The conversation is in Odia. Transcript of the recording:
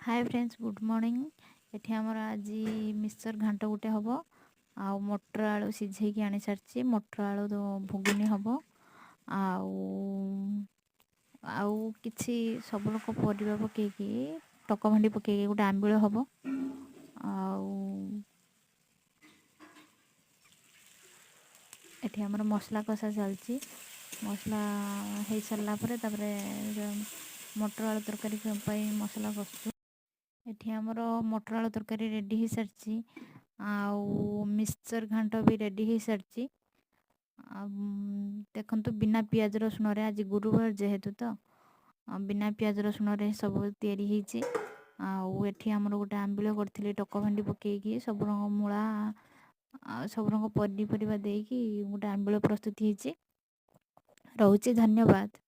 ହାଏ ଫ୍ରେଣ୍ଡସ୍, ଗୁଡ଼୍ ମର୍ଣ୍ଣିଂ। ଏଠି ଆମର ଆଜି ମିକ୍ସଚର୍ ଘାଣ୍ଟ ଗୋଟେ ହେବ ଆଉ ମଟର ଆଳୁ ସିଝେଇକି ଆଣି ସାରିଛି। ମଟର ଆଳୁ ଘୁଗୁନି ହେବ ଆଉ ଆଉ କିଛି ସବୁ ଲୋକ ପରିବା ପକେଇକି, ଟକ ଭେଣ୍ଡି ପକେଇକି ଗୋଟେ ଆମ୍ବିଳ ହେବ। ଆଉ ଏଠି ଆମର ମସଲା କଷା ଚାଲିଛି। ମସଲା ହେଇସାରିଲା ପରେ ତାପରେ ମଟର ଆଳୁ ତରକାରୀ ପାଇଁ ମସଲା କଷୁଛୁ। ଏଠି ଆମର ମଟର ଆଳୁ ତରକାରୀ ରେଡ଼ି ହେଇସାରିଛି ଆଉ ମିକ୍ସଚର୍ ଘାଣ୍ଟ ବି ରେଡ଼ି ହେଇସାରିଛି। ଆଉ ଦେଖନ୍ତୁ, ବିନା ପିଆଜ ରସୁଣରେ, ଆଜି ଗୁରୁବାର ଯେହେତୁ ତ ବିନା ପିଆଜ ରସୁଣରେ ସବୁ ତିଆରି ହେଇଛି। ଆଉ ଏଠି ଆମର ଗୋଟେ ଆମ୍ବିଳ କରିଥିଲି, ଟକ ଭେଣ୍ଡି ପକେଇକି, ସବୁ ରଙ୍ଗ ମୂଳା ଆଉ ସବୁ ରଙ୍ଗ ପନିପରିବା ଦେଇକି ଗୋଟେ ଆମ୍ବିଳ ପ୍ରସ୍ତୁତ ହେଇଛି। ରହୁଛି, ଧନ୍ୟବାଦ।